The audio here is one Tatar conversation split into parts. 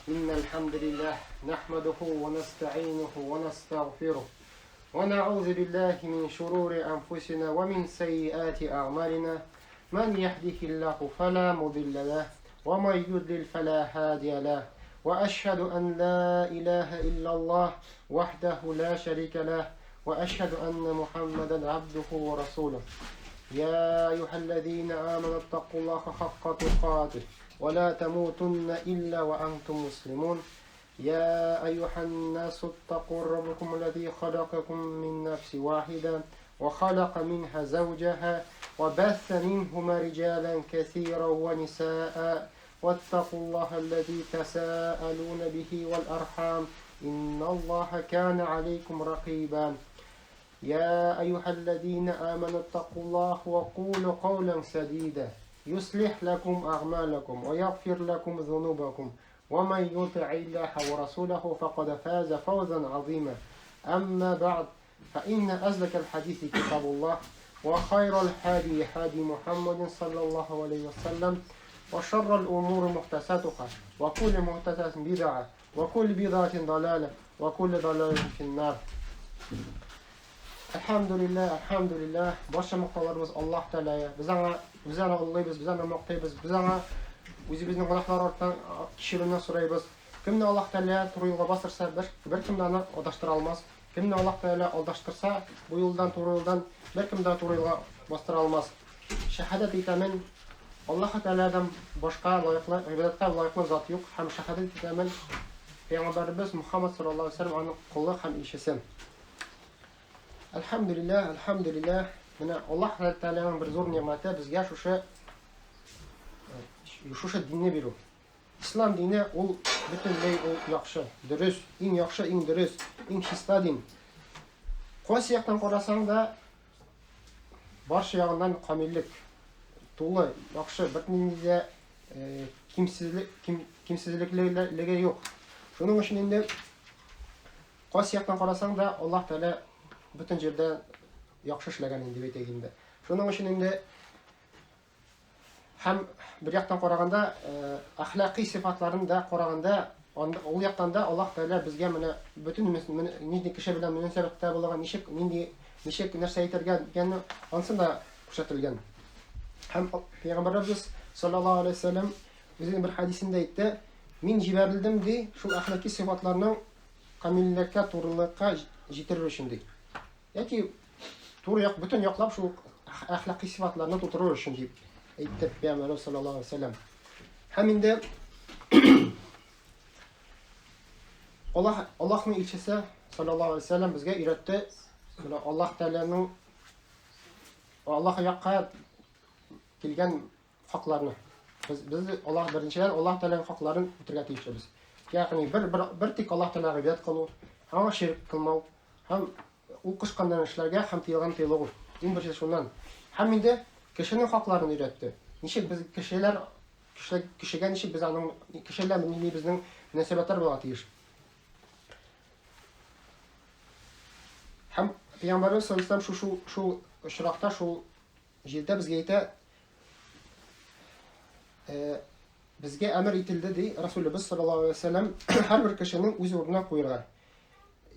إن الحمد لله نحمده ونستعينه ونستغفره ونعوذ بالله من شرور أنفسنا ومن سيئات أعمالنا من يهده الله فلا مضل له ومن يضلل فلا هادي له وأشهد أن لا إله إلا الله وحده لا شريك له وأشهد أن محمدا عبده ورسوله يا أيها الذين آمنوا اتقوا الله حق تقاته ولا تموتن إلا وأنتم مسلمون يا أيها الناس اتقوا ربكم الذي خلقكم من نفس واحدة وخلق منها زوجها وبث منهما رجالا كثيرا ونساء واتقوا الله الذي تساءلون به والأرحام إن الله كان عليكم رقيبا يا أيها الذين آمنوا اتقوا الله وقولوا قولا سديدا يصلح لكم أعمالكم ويغفر لكم ذنوبكم ومن يطع الله ورسوله فقد فاز فوزا عظيما أما بعد فإن أزلك الحديث كتاب الله وخير الهدي هدي محمد صلى الله عليه وسلم وشر الأمور محدثاتها وكل محدثة بدعة وكل بدعة ضلالة وكل ضلالة في النار Әлхәмдүлилләһ, әлхәмдүлилләһ, барча мактауларыбыз Аллаһ Тәгаләгә. Без аңа, без аны олылыйбыз, без аны мактыйбыз, без аңа үзебезнең гөнаһлар арттан кичерүне сорыйбыз. Кемне Аллаһ Тәгалә туры юлга бастырса, бер, беркем дә аны адаштыра алмас. Кемне Аллаһ Тәгалә алдаштырса, бу юлдан, туры юлдан беркем дә туры юлга бастыра алмас. Шәһадәт итәмен, Аллаһ Тәгаләдән башка лаеклы, гыйбадәткә лаеклы зат юк һәм шәһадәт итәмен, Пәйгамбәребез Мухаммад саллаллаһу алейһи ва сәлләм аның колы һәм илчесе. Әлхәмдүлилләһ, әлхәмдүлилләһ. Менә Аллаһ Тәгаләнең бер зур нигъмәте безгә шушы шушы динне бирү. Ислам дине ул бөтенләй ул яхшы, дөрес, иң яхшы, иң дөрес, иң чиста дин. Кайсы яктан карасаң да, барча ягыннан камиллек, тулы, яхшы, бернинди дә э, кимсезлек, ким, кимсезлеклеге юк. Шуның өчен инде кайсы яктан карасаң да, Аллаһ Тәгалә бөтен җирдә яхшы эшләгән инде дип әйтәйек инде. Шуның өчен инде Һәм бер яктан караганда, э, әхлакый сыйфатларын да караганда, ул яктан да Аллаһ Тәгалә безгә менә бөтен нинди кеше белән мөнәсәбәттә булырга, ничек, нинди, ничек нәрсә әйтергә дигәнне ансын да күрсәтелгән. Һәм Пәйгамбәребез саллаллаһу алейһи вәсәлләм үзенең бер хәдисендә әйтте, мин җибәрелдем ди, шул әхлаки сыйфатларның камиллеккә, турылыкка җитерер өчен ди. Яки туры як, бөтен яклап шул әхлакый сыйфатларны тутыру өчен дип әйтте Пәйгамбәребез саллаллаһу алейһи вәсәлләм. Һәм инде Аллаһ Аллаһның илчесе саллаллаһу алейһи вәсәлләм безгә өйрәтте, менә Аллаһ Тәгаләнең Аллаһ якка килгән хакларны. Без, без Аллаһ беренчедән Аллаһ Тәгаләнең хакларын үтәргә тиешбез. Ягъни бер, бер, бер тик Аллаһ Тәгаләгә гыйбадәт кылу, аңа ширк кылмау һәм ул кушканнарын эшләргә һәм тыелган тыелу. Иң беренче шуннан. Һәм инде кешенең хакларын өйрәтте. Ничек без кешеләр кеше, кешегә ничек без аның кешеләр нинди безнең мөнәсәбәтләр булырга тиеш. Һәм Пәйгамбәрбез саллаллаһу алейһи ва шул шул очракта шул җирдә безгә әйтә, э, безгә әмер ителде ди Расулыбыз саллаллаһу алейһи ва сәлләм һәрбер кешенең үз урынына куерга.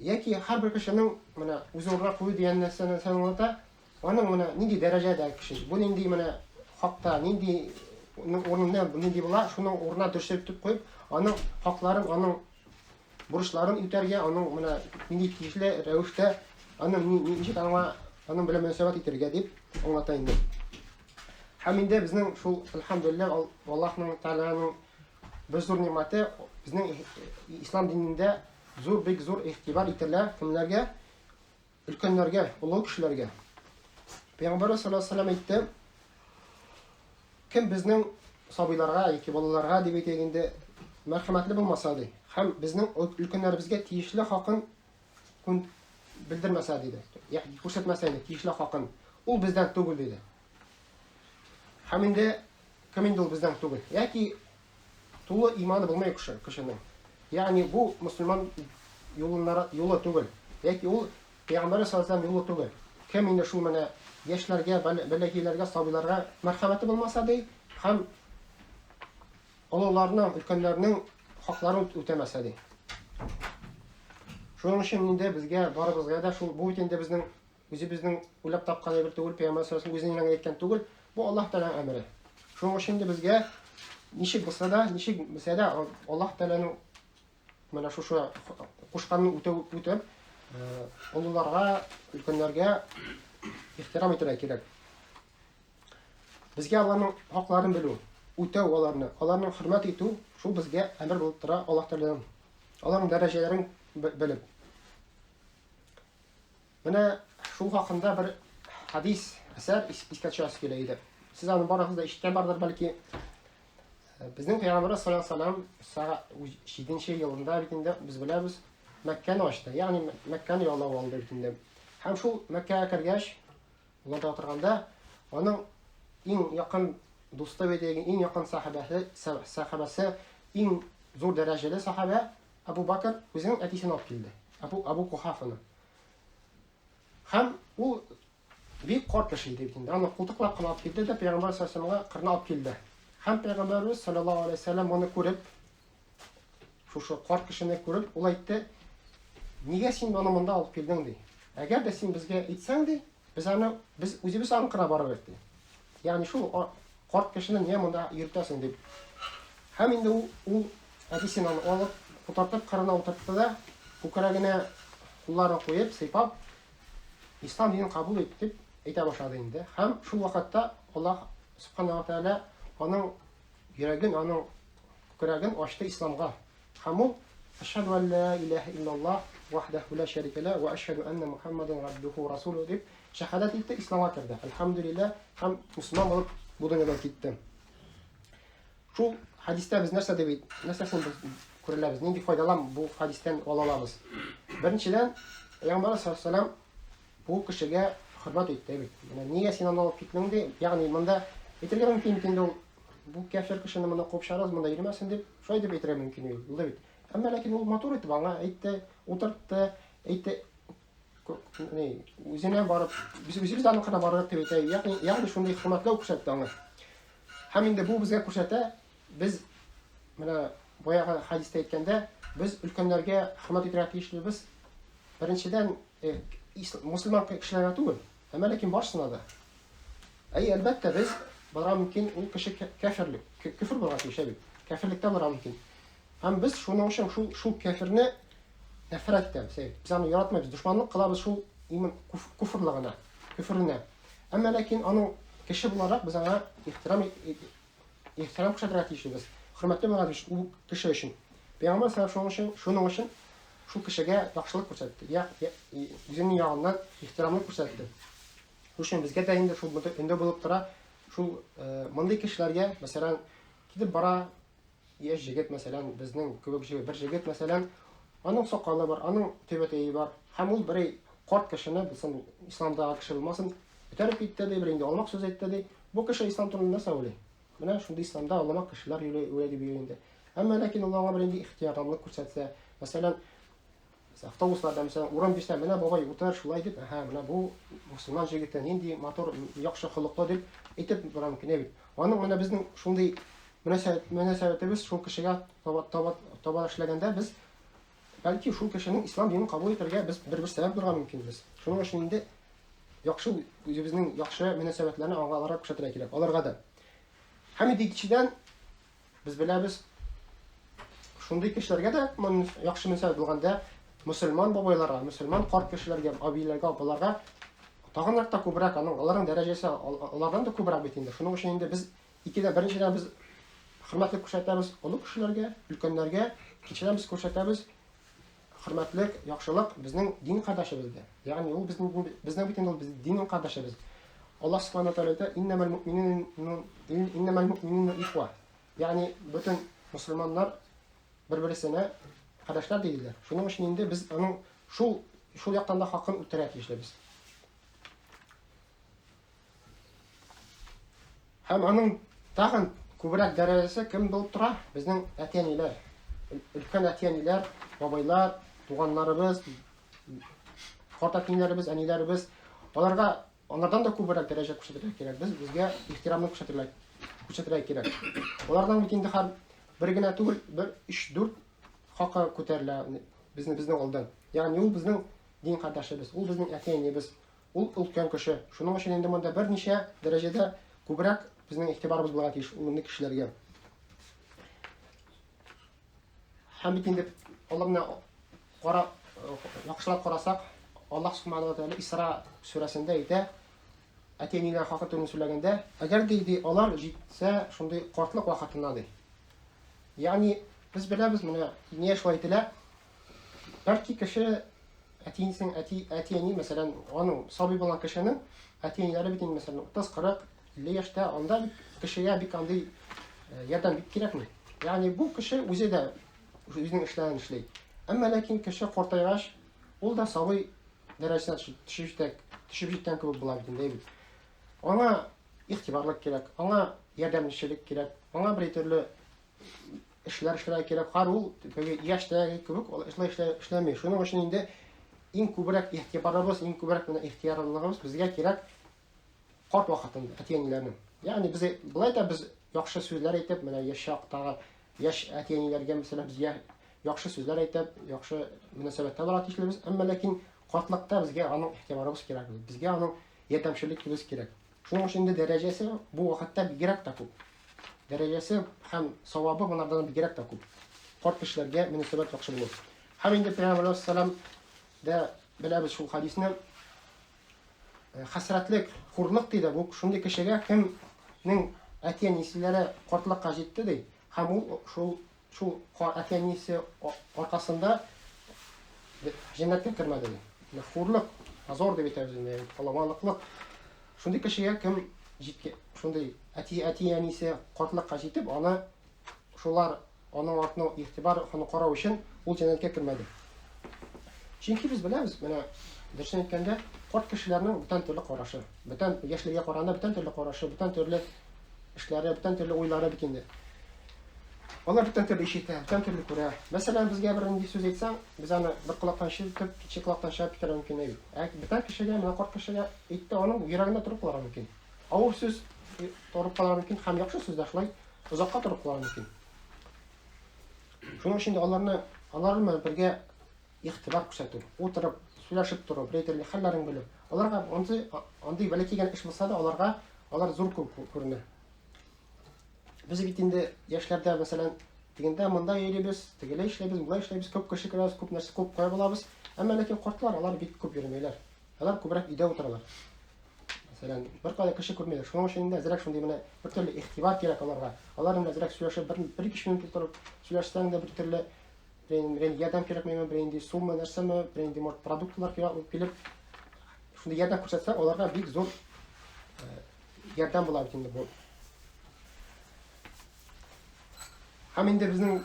Яки һәрбер кешенең менә үз урынына кую дигән нәрсәне аңлата, аның менә нинди дәрәҗәдә кеше, бу нинди менә хакта, нинди урынында нинди була, шуның урынына дөрес итеп куеп, аның хакларын, аның бурычларын үтәргә, аның менә нинди тиешле рәвештә аның ничек аңа аның белән мөнәсәбәт итәргә дип аңлата инде. Һәм инде безнең шул әлхәмдүлилләһ Аллаһның Тәгаләнең бер зур нимәте безнең ислам динендә зур бик зур игътибар ителә кемнәргә? Өлкәннәргә, олы кешеләргә. Пәйгамбәрбез саллаллаһу алейһи ва сәлләм әйтте, кем безнең сабыйларга яки балаларга дип әйтәйек инде, мәрхәмәтле булмаса ди, һәм безнең өлкәннәребезгә тиешле хакын белдермәсә диде, ягъни күрсәтмәсә инде тиешле хакын, ул бездән түгел диде. Һәм инде кем инде ул бездән түгел? Яки Тулы иманы булмый кеше, кешенең. Ягъни бу мөселман юлыннары юлы түгел. Яки ул пәйгамбәр саллаллаһу юлы түгел. Кем инде шул менә яшьләргә, бәләкәйләргә, сабыйларга мәрхәмәте булмаса ди, һәм олыларның, өлкәннәрнең хакларын үтәмәсә ди. Шуның өчен инде безгә барыбызга да шул бу бит инде безнең үзебезнең уйлап тапкан әйбер түгел, пәйгамбәр саллаллаху үзенең генә әйткән түгел, бу Аллаһ Тәгаләнең әмере. Шуның өчен инде безгә ничек булса да, ничек булса да Аллаһ Тәгаләнең менә шушы кушканын үтәү үтәп, олыларга, өлкәннәргә ихтирам итәргә кирәк. Безгә аларның хакларын белү, үтәү аларны, аларны хөрмәт итү, шул безгә әмер булып тора Аллаһ Тәгаләдән. Аларның дәрәҗәләрен белеп. Менә шул хакында бер хадис, әсәр искә төшәсе килә иде. Сез аны барыгыз да ишеткән бардыр бәлки. Безнең пәйгамбәрбез саллаллаху алейһи вәсәлләм 7 елында бит инде без беләбез, Мәккәне ачты. Ягъни Мәккәне яулап алды бит инде. Һәм шул Мәккәгә кергәч, Уларда утырганда, аның иң якын дусты бит, иң якын сахабәсе, сахабәсе, иң зур дәрәҗәле сахабә Абу Бакр үзенең әтисен алып килде. Абу Абу Кухафаны. Һәм ул бик карт кеше иде бит инде. Аны култыклап кына алып килде дә пәйгамбәр саллаллаху алейһи кырына алып килде. Һәм пәйгамбәрбез саллаллаху алейһи вәсәлләм моны күреп, Шушы карт кешене күреп, ул әйтте, Нигә син моны монда алып килдең, ди. Әгәр дә син безгә әйтсәң, ди, без аны, без үзебез аныкына барыр идек, ди. Ягъни шул карт кешене нигә монда йөртәсең, дип. Һәм инде ул, ул әтисен аны алып, утыртып, кырына утыртты да, күкрәгенә кулларын куеп, сыйпап, Ислам динен кабул ит, дип әйтә башлады инде. Һәм шул вакытта Аллаһ Субханаһу ва Тәгалә аның йөрәген, аның Күкрәген ачты исламга. Һәм ул, Әшһәдү ән лә иләһә иллаллаһ вахдәһү лә шәрикә ләһ вә әшһәдү әннә Мухәммәдән габдүһү вә расулүһ дип шәһадәт итте, исламга керде. Әлхәмдүлилләһ, һәм мөселман булып бу дөньядан китте. Шул хәдистә без нәрсә дип нәрсәсен без күрәләбез? Нинди файдалар бу хәдистән ала алабыз? Беренчедән, Пәйгамбәр саллаллаху алейһи вәсәлләм бу кешегә хөрмәт итте бит. Менә нигә син аны алып киттең ди? Ягъни монда әйтергә мөмкин бит инде ул бу кяфер кешене монда куып чыгарабыз, монда йөрмәсен дип, шулай дип әйтергә мөмкин булды бит. Әмма ләкин ул матур итеп аңа әйтте, утыртты, әйтте, ни, үзенә барып, без үзебез аныкына барырга дип әйтә, ягъни, ягъни шундый хөрмәтләү күрсәтте аңа. Һәм инде бу безгә күрсәтә, без менә баягы хәдистә әйткәндә, без өлкәннәргә хөрмәт итәргә тиешлебез. Беренчедән, мусульман кешеләргә түгел, әмма ләкин барысына да. Әй, әлбәттә, без булырга мөмкин, ул кеше кәферлек, көфер булырга тиеш бит. Кәферлектә булырга мөмкин. Һәм без шуның өчен шул шул кәферне нәфрәт итәбез. Әй, без аны яратмыйбыз, дошманлык кылабыз шул иман куфрлыгына, көференә. Әмма ләкин аның кеше буларак без аңа ихтирам ихтирам күрсәтергә тиешбез. Хөрмәтле булырга тиеш ул кеше өчен. Пәйгамбәр саллаллаху алейһи шуның өчен шул кешегә яхшылык күрсәтте. Я, үзенең ягыннан ихтирамлык күрсәтте. Шул өчен безгә дә инде шул өндәү булып тора. Шул мондый кешеләргә, мәсәлән, китеп бара яшь җегет, мәсәлән, безнең кебек җегет, бер җегет, мәсәлән, аның сакалы бар, аның түбәтәе бар, һәм ул берәй карт кешене, булсын, исламдагы кеше булмасын, күтәреп китте ди, бер инде алмак сүз әйтте ди. Бу кеше ислам турында нәрсә уйлый? Менә шундый исламда аламак кешеләр йөри дип йөри инде. Әмма ләкин ул аңа бер инде ихтирамлык күрсәтсә, мәсәлән, автобусларда, мәсәлән, урын бирсә, менә бабай утыр шулай дип, әһә, менә бу мусульман җегете нинди матур, яхшы холыклы дип әйтеп тора мөмкин бит. Аның менә безнең шундый мөнәсәбәтебез шул кешегә таба таба таба эшләгәндә без бәлки шул кешенең ислам динен кабул итәргә без бер-бер сәбәп булырга мөмкинбез. Шуның өчен инде яхшы үзебезнең яхшы мөнәсәбәтләрне аңа аларга күрсәтергә кирәк, аларга да. Һәм инде икенчедән, без беләбез, шундый кешеләргә дә яхшы мөнәсәбәт булганда, мөселман бабайларга, мөселман карт кешеләргә, абиләргә, апаларга тагын да күбрәк, аның аларның дәрәҗәсе алардан да күбрәк бит инде. Шуның өчен инде без икедә беренчедән без хөрмәтлек күрсәтәбез олы кешеләргә, өлкәннәргә, икенчедән без күрсәтәбез хөрмәтлек, яхшылык безнең дин кардәшебезгә. Ягъни ул безнең безнең бит инде ул безнең дин кардәшебез. Аллаһ субхана тәгалә әйтә, иннәмәл муъминун иннәмәл муъминуна ихва. Ягъни бөтен мусульманнар бер-берсенә кардәшләр диделәр. Шуның өчен инде без аның шул шул яктан да хакын үтәргә тиешлебез. Һәм аның тагын күбрәк дәрәҗәсе кем булып тора? Безнең әти-әниләр. Өлкән әти-әниләр, бабайлар, туганнарыбыз, карт әтиләребез, әниләребез. Аларга алардан да күбрәк дәрәҗә күрсәтергә кирәк. Без безгә ихтирамны күрсәтергә күрсәтергә кирәк. Аларның бит инде һәр Бер генә түгел, бер өч, дүрт хакы күтәрелә безне безнең алдан. Ягъни ул безнең дин кардәшебез, ул безнең әти-әниебез, ул өлкән кеше. Шуның өчен инде монда берничә дәрәҗәдә күбрәк безнең игътибарыбыз булырга тиеш ул кешеләргә. Һәм бит инде аларны кара яхшылап карасак, Аллаһ субханаһу ва тааля Исра сүрәсендә әйтә, әти-әниләр хакы турында сөйләгәндә, әгәр ди, ди, алар җитсә шундый картлык вакытына ди. Ягъни без беләбез, менә нигә шулай әйтелә? Бәлки кеше әтиенең әти әти-әни, мәсәлән, аның сабый булган кешенең әти-әниләре бит инде, мәсәлән, 30, 40, 50 яшьтә, анда бит кешегә бик андый ярдәм бик кирәкми. Ягъни бу кеше үзе дә үзенең эшләрен эшли. Әмма ләкин кеше картайгач, ул да сабый дәрәҗәсенә төшеп җитә, төшеп җиткән кебек була бит инде, бит. Аңа игътибарлык кирәк, аңа ярдәмчелек кирәк, аңа бер төрле эшләр эшләргә кирәк. Хәр ул теге яшьтәге кебек ул эшләр эшләми. Шуның өчен инде иң күбрәк игътибарыбыз, иң күбрәк менә ихтыярлылыгыбыз безгә кирәк карт вакытында әти-әниләрнең. Ягъни без болай да без яхшы сүзләр әйтеп, менә яшь чактагы яшь әти-әниләргә мәсәлән без яхшы сүзләр әйтеп, яхшы мөнәсәбәттә булырга тиешлебез, әмма ләкин картлыкта безгә аның игътибарыбыз кирәк, безгә аның ярдәмчелегебез кирәк. Шуның өчен инде дәрәҗәсе бу вакытта бигрәк тә күп. Дәрәҗәсе һәм савабы монардан бигрәк тә күп. Карт кешеләргә мөнәсәбәт яхшы булу. Һәм инде Пәйгамбәр саллаллаху дә беләбез шул хадисне. Хәсрәтлек, хурлык диде бу шундый кешегә, кемнең әти-әниләре картлыкка җитте ди, һәм ул шул шул әти-әнисе аркасында җәннәткә кермәде ди. Хурлык, позор дип әйтәбез инде, аламалыклык. Шундый кешегә кем җиткән, шундый әти әти-әнисе картлыкка җитеп, аны шулар аның артына игътибар, аны карау өчен ул җәннәткә кермәде. Чөнки без беләбез, менә дөресен әйткәндә, карт кешеләрнең бүтән төрле карашы, бүтән яшьләргә караганда бүтән төрле карашы, бүтән төрле эшләре, бүтән төрле уйлары бит инде. Алар бүтән төрле ишетә, бүтән төрле күрә. Мәсәлән, безгә бер нинди сүз әйтсәң, без аны бер колактан ишетеп, икенче колактан чыгып китәргә мөмкин әйе. Ә бүтән кешегә, менә карт кешегә әйтте, аның йөрәгендә торып калырга мөмкин. Авыр сүз торып калырга мөмкин һәм яхшы сүз дә шулай озакка торып калырга мөмкин. Шуның өчен дә аларны алар белән бергә игътибар күрсәтү, утырып, сөйләшеп тору, берәй төрле хәлләрен белү. Аларга андый, андый бәләкәй генә эш булса да, аларга алар зур күренә. Без бит инде яшьләрдә, мәсәлән, тегендә монда йөрибез, тегеләй эшләйбез, болай эшләйбез, күп кеше күрәбез, күп нәрсә, күп кая булабыз. Әмма ләкин картлар алар бик күп йөрмиләр. Алар күбрәк өйдә утыралар. Мәсәлән, беркая кеше күрмиләр. Шуның өчен инде әзрәк шундый менә бер төрле игътибар кирәк аларга. Алар белән әзрәк сөйләшеп, бер, бер ике минут утырып сөйләшсәң дә бер төрле бер ярдәм кирәкмиме, бер инде сумма нәрсәме, бер инде может продуктлар кирәк булып килеп, шундый ярдәм күрсәтсәң, аларга бик зур ярдәм була бит инде бу. Һәм инде безнең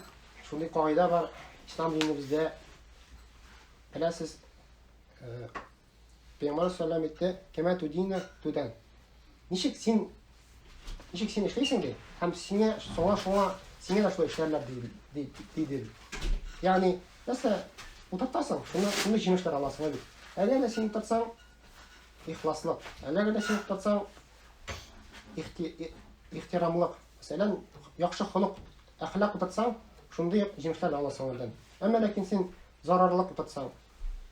шундый кагыйдә бар, ислам динебездә беләсез, Пәйгамбәр саллаллаху әйтте, кәмә тудина тудан. Ничек син ничек син эшлисең ди, һәм сиңа шуңа шуңа сиңа да шулай эшләрләр ди, диде. Ягъни, нәрсә утыртасың, шуны шуны җимешләр аласың бит. Әгәр дә син утыртсаң, ихласлык. Әгәр дә син утыртсаң, ихтирамлык. Мәсәлән, яхшы холык, әхлак утыртсаң, шундый ук җимешләр аласың аннан. Әмма ләкин син зарарлык утыртсаң,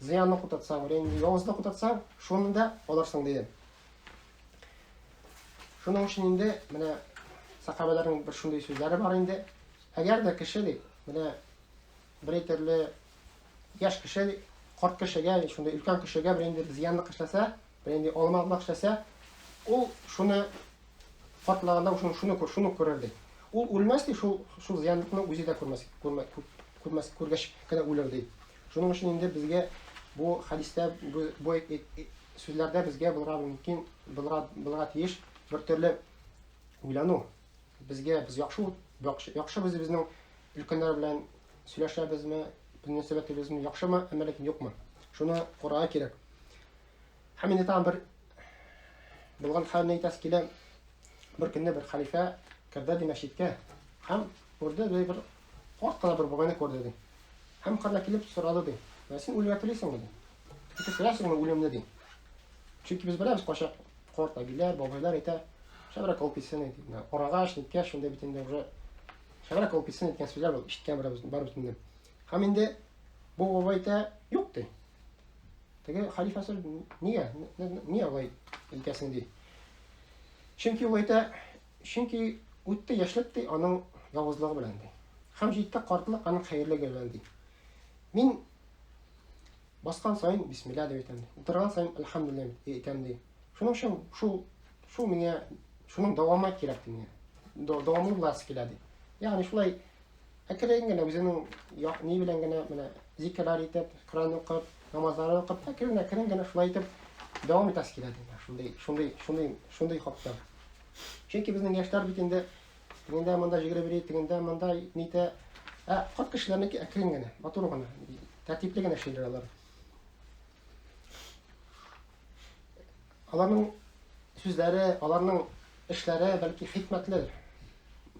зыянлык утыртсаң, рәнҗи, явызлык утыртсаң, шуны да алырсың диде. Шуның өчен инде менә сахабәләрнең бер шундый сүзләре бар инде. Әгәр дә кеше ди, менә бер төрле яшь кеше, карт кешегә, шундый өлкән кешегә бер инде зыянлык эшләсә, бер инде алмаклык эшләсә, ул шуны картлаганда шуны шуны күр, шуны күрер ди. Ул үлмәс ди, шул шул зыянлыкны үзе дә күрмәс, күрмәс, күрмәс, күргәч кенә үлер ди. Шуның өчен инде безгә бу хәдистә, бу, бу сүзләрдә безгә булырга мөмкин, булырга, булырга тиеш бер төрле уйлану. Безгә без яхшы, яхшы, яхшы без безнең өлкәннәр белән сөйләшәбезме, мөнәсәбәтебезме яхшымы, әмма ләкин юкмы? Шуны карарга кирәк. Һәм инде тагын бер булган хәлне әйтәсе килә. Бер көнне бер хәлифә керде ди мәчеткә һәм күрде ди бер карт кына бер бабайны күрде ди. Һәм кырына килеп сорады ди. Ә син үлергә телисеңме ди. Көтеп торасыңмы үлемне ди. Чөнки без беләбез кайчак карт әбиләр, бабайлар әйтә, шәбрәк алып китсен ди. Менә арагач, ниткәч, шунда бит инде уже Тәбәрәк алып китсен әйткән сүзләр ул, ишеткән барыбыз, барыбыз инде. Һәм инде бу бабай әйтә, юк ди. Теге хәлифә сорый, нигә, нигә алай әйтәсең ди. Чөнки ул әйтә, чөнки үтте яшьлек ди, аның явызлыгы белән ди. Һәм җитте картлык аның хәерлеге белән ди. Мин баскан саен бисмилла дип әйтәм ди. Утырган саен әлхәмдүлилләһ дип әйтәм ди. Шуның өчен шул шул миңа шуның дәвамы кирәк ди миңа. Дәвамлы буласы килә ди. Ягъни шулай әкрен генә үзенең ни белән генә менә зикерләр итеп, Коръән укып, намазлар укып, әкрен әкрен генә шулай итеп дәвам итәсе килә ди. Шундый шундый шундый шундый хакта. Чөнки безнең яшьләр бит инде тегендә монда җигереп йөри, тегендә монда нитә. Ә карт кешеләрнеке әкрен генә, матур гына, тәртипле генә эшлиләр алар. Аларның сүзләре, аларның эшләре бәлки хикмәтледер.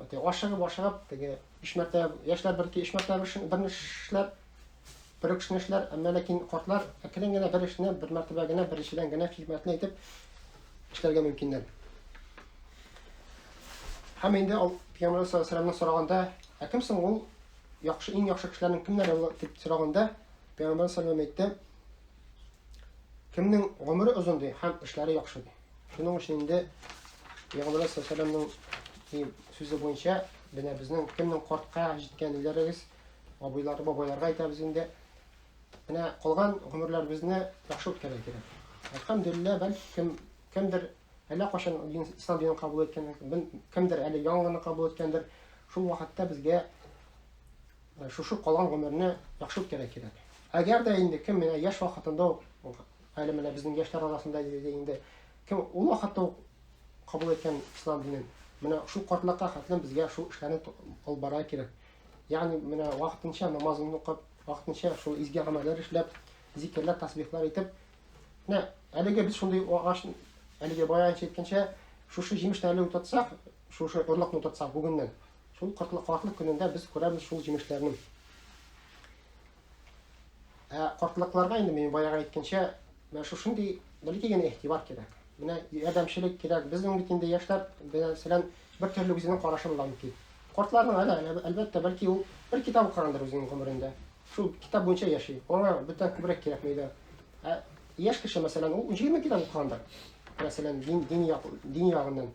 Ашыгып, ашыгып, теге өч мәртәбә, яшьләр бер өч мәртәбә бер эшләр, бер үк эшне эшләр, әмма ләкин картлар әкрен генә бер эшне бер мәртәбә генә, беренчедән генә хикмәтле итеп эшләргә мөмкиннәр. Һәм инде ул Пәйгамбәр саллаллаһу алейһи вәсәлләмнән сораганда, ә кем соң ул яхшы, иң яхшы кешеләрнең кемнәре ул дип сораганда, Пәйгамбәр саллаллаһу алейһи әйтте, кемнең гомере озын ди һәм эшләре яхшы ди. Шуның өчен инде Пәйгамбәр саллаллаһу алейһи вәсәлләмнең сүзе буенча менә безнең кемнең картка җиткән өйләрегез, абыйлар, бабайларга әйтәбез инде, менә калган гомерләребезне яхшы үткәрергә кирәк. Әлхәмдүлилләһ, бәлки кем кемдер әллә кайчан дин, ислам динен кабул иткән, кемдер әле яңа гына кабул иткәндер. Шул вакытта безгә э, шушы калган гомерне яхшы үткәрергә кирәк. Әгәр дә инде кем менә яшь вакытында ук, әле менә безнең яшьләр арасында инде, кем ул вакытта ук кабул иткән ислам динен, менә шул картлыкка хәтлем безгә шул эшләрне алып барырга кирәк. Ягъни менә вакытынча намазын укып, вакытынча шул изге гамәлләр эшләп, зикерләр, тасбихлар итеп, Менә әлеге без шундый агач, әлеге баягынча әйткәнчә, шушы җимешне әле утыртсак, шушы орлыкны утыртсак бүгеннән, шул картлык, картлык көнендә без күрәбез шул җимешләрне. Ә картлыкларга инде мин баягы әйткәнчә, менә шушындый бәлки генә игътибар кирәк. Менә ярдәмчелек кирәк. Безнең бит инде яшьләр, мәсәлән, бер төрле үзенең карашы була мөмкин. Картларның әле, әлбәттә, бәлки ул бер китап укыгандыр үзенең гомерендә. Шул китап буенча яши. Аңа бүтән күбрәк кирәкми дә. Ә яшь кеше, мәсәлән, ул 20 китап укыгандыр. Мәсәлән, дин, дини, як, дини ягыннан.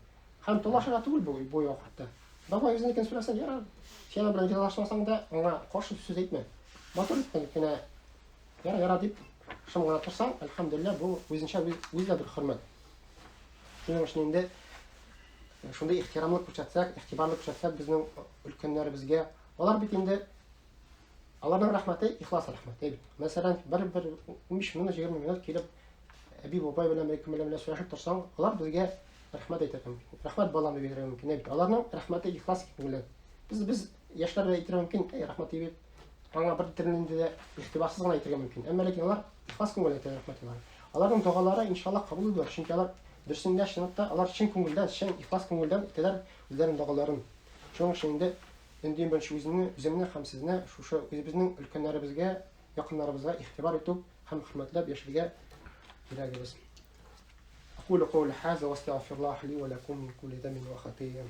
Һәм талашырга түгел бу, бу вакытта. Бабай үзенекен сөйләсә, ярар. Син аның белән ризалашмасаң да, аңа каршы сүз әйтмә. Матур итеп кенә яра, яра дип шым гына торсаң, әлхәмдүлилләһ, бу үзенчә үз дә бер хөрмәт. Шуның өчен инде э, шундый ихтирамлы күрсәтсәк, игътибарлы күрсәтсәк безнең өлкәннәребезгә, алар бит инде Аларның рәхмәте ихлас рәхмәт. Әй бит. Мәсәлән, бер-бер 15 минут, 20 минут килеп әби бабай белән бер кем белән белән сөйләшеп торсаң, алар безгә рәхмәт әйтергә мөмкин. Рәхмәт балам дип әйтергә мөмкин. Әй бит. Аларның рәхмәте ихлас күңелдән. Без без яшьләр белән әйтергә мөмкин, әй рәхмәт дип аңа бер телендә дә игътибарсыз гына әйтергә мөмкин. Әмма ләкин алар ихлас күңелдән әйтә рәхмәт алар. Аларның догалары иншаллаһ кабул була, чөнки алар дөресендә чынлыкта алар чын күңелдән, чын ихлас күңелдән әйтәләр үзләренең догаларын. Шуның өчен инде Иң беренче үземне, үземне һәм сезне шушы үзебезнең өлкәннәребезгә, якыннарыбызга игътибар итү һәм хөрмәтләп яшәргә кирәгебез. أقول قولي هذا واستغفر الله لي ولكم من كل ذنب وخطيئة.